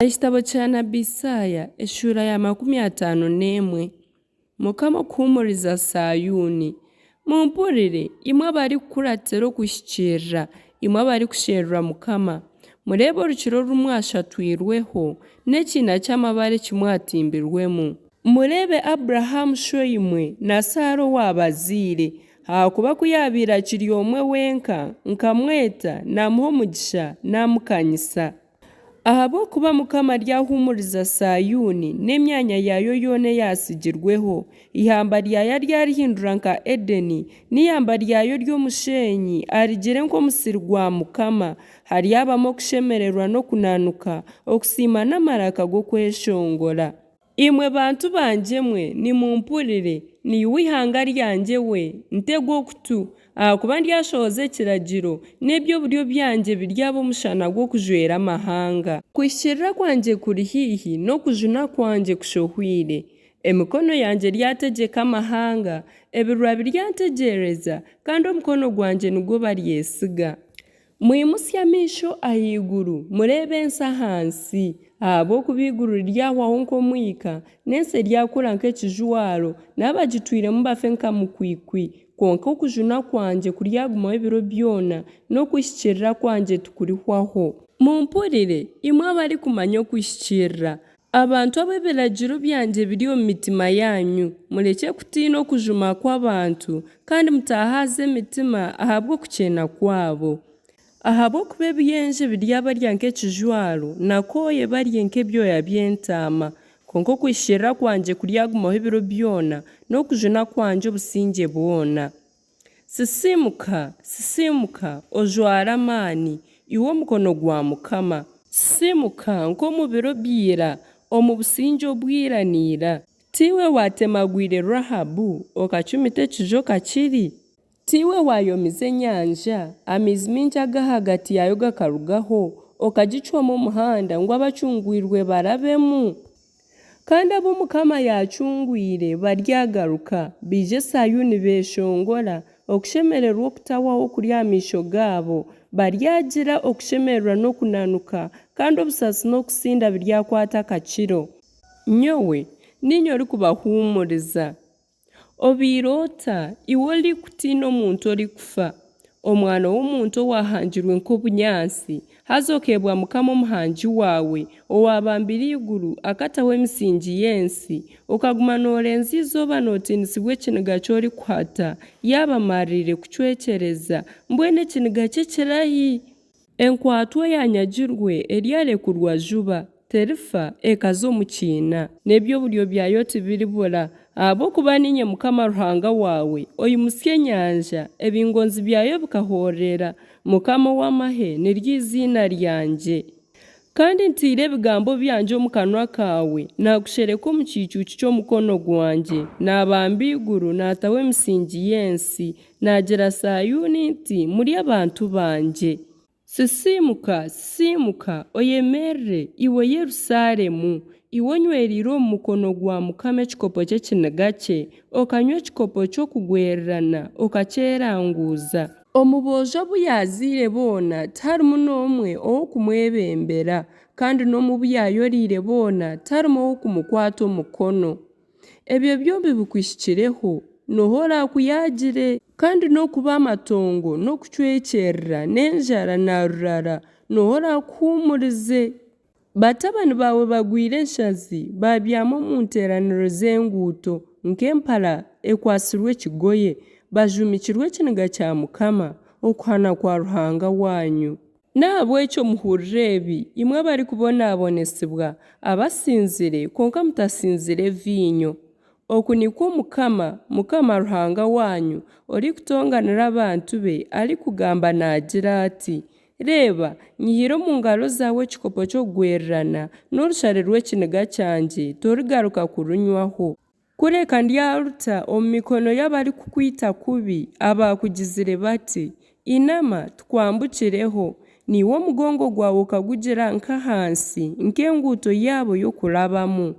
Ekitabo kya nabi Isaaya eshuura ya 51. Mukama okuhuumuriza Saayuuni. Mumpurire, imwe abarikukuratira okuhikiirira, imwe abarikusherura Mukama. Mureebe orukiri oru mwashatwirweho, n'ekiina ky'amabaare eki mwatimbirwemu. Mureebe Abrahamu shoimwe na Saara owaabazaire, ahakuba ku yaabaire akiri omwe wenka, nkamweta, naamuha omugisha, naamukanyisa. Ahabw'okuba Mukama aryahuumuriza Saayuuni n'emyanya yaayo yoona eyaatsigirweho, eihamba ryayo aryarihindura nka Edeni, n'eihamba ryayo ry'omusheenyi arigire nk'omusiri gwa Mukama. Haryabamu okushemererwa n'okunanuka, okusiima n'amaraka g'okweshongora. Imwe bantu bangye mwe, nimumpurire, naiwe eihanga ryangye we, ntega okutu, ahakuba ndyashohoza ekiragiro, n'eby'oburyo byangye biryaba omushana gw'okujwera amahanga. Okuhikiirira kwangye kuri haihi, n'okujuna kwangye kushohweire. Emikono yangye eryategyeka amahanga, ebirwa biryantegyereza, kandi omukono gwangye nigwo baryesiga. Mwimutsye amaisho ahaiguru, mureebe ensi ahansi, ahabw'okuba eiguru riryahwaho nk'omwika, n'ensi eryakura nk'ekijwaro, n'abagitwiremu bafe nka mukwikwi. Kwonka okujuna kwangye kuryagumaho ebiro byona, n'okuhikiirira kwangye tikurihwaho. Mumpurire, imwe abarikumanya okuhikiirira, Abantu abu ebiragiro byangye biri omu mitima yaanyu, murekye kutiina okujuma kw'abantu, kandi mutahaaza emitima ahabw'okukyeena kwabo. Ahabw'okuba ebiyenje biryabarya nk'ekijwaro, na kooya ebarye nk'ebyoya by'entaama. Kwonka okuhikiirira kwangye kuryagumaho ebiro byona, n'okujuna kwangye obusingye bwona. Sisiimuka, sisiimuka, ojware amaani, iwe omukono gwa Mukama. Sisiimuka nk'omu biro bya ira, omu busingye obwa ira na ira. Tiiwe waatemagwire Rahabu, okacumita ekijoka kiri? Tiiwe waayomize enyanja, amaizi maingi ag'ahagati yaayo gakarugaho, okagicwamu omuhanda ngu abacungwirwe barabemu? Kandi abu Mukama yaacungwire baryagaruka, baije Saayuuni beeshongora, okushemererwa okutahwaho kuri aha maisho gaabo. Baryagira okushemererwa n'okunanuka, kandi obusaasi n'okusinda biryakwata akakiro. Nyowe, niinye orikubahuumuriza. Obaire ota, iwe orikutiina omuntu orikufa, omwana w'omuntu owaahangirwe nk'obunyaatsi, haza okeebwa Mukama Omuhangi waawe, owaabambire eiguru akataho emisingi y'ensi, okaguma noorenza eizooba nootiinisibwa ekiniga ky'orikuhata, yaaba amaririire kucwekyereza, mbwenu ekiniga kye kirahi? Enkwatwa eyaanyagirwe eryarekurwa juba, terifa, ekaza omu kiina. N'eby'oburyo byayo tibiribura. Ahabw'okuba niinye Mukama Ruhanga waawe, oimutsya enyanja, ebingonzi byayo bikahoorera, Mukama ow'amahe niryo iziina ryangye. Kandi ntaire ebigambo byangye omu kanwa kaawe, naakushereka omu kiicuucu ky'omukono gwangye, naabamba eiguru, naataho emisingi y'ensi, Naagira Saayuuni nti, Muri abantu bangye. Sisiimuka, sisiimuka, oyemerere, iwe Yerusaalemu, iwe onywereire omu mukono gwa Mukama ekikopo ky'ekiniga kye, okanywa ekikopo ky'okugwererana, okakyeranguuza. Omu boojo abu yaazaire boona tiharimu n'omwe ow'okumwebembera, kandi n'omu bu yaayoreire boona tiharimu ow'okumukwata omukono. Ebyo byombi bikuhikireho, n'oha oraakuyaagire? Kandi n'okuba amatongo n'okucwekyerera n'enjara na rurara, n'oha oraakuhuumurize? Batabani baawe bagwire enshazi, baabyama omu nteeraniro z'enguuto, nk'empara ekwatsirwe ekigoye, bajuumikirwe ekiniga kya Mukama, okuhana kwa Ruhanga waanyu. N'ahabw'ekyo muhurire ebi, imwe abarikubonabonesibwa, abasinzire, kwonka mutasinzire viinyo. Oku nikwo Mukama, Mukama Ruhanga waanyu, orikutonganira abantu be arikugamba naagira ati, Reeba, nyihire omu ngaro zaawe ekikopo ky'okugwererana, n'orushare rw'ekiniga kyangye, torigaruka kurunywaho. Kureka ndyaruta omu mikono y'abarikukwita kubi, abaakugizire bati, Inama, tukwambukireho. Naiwe omugongo gwawe okagugira nk'ahansi, nk'enguuto yaabo y'okurabamu.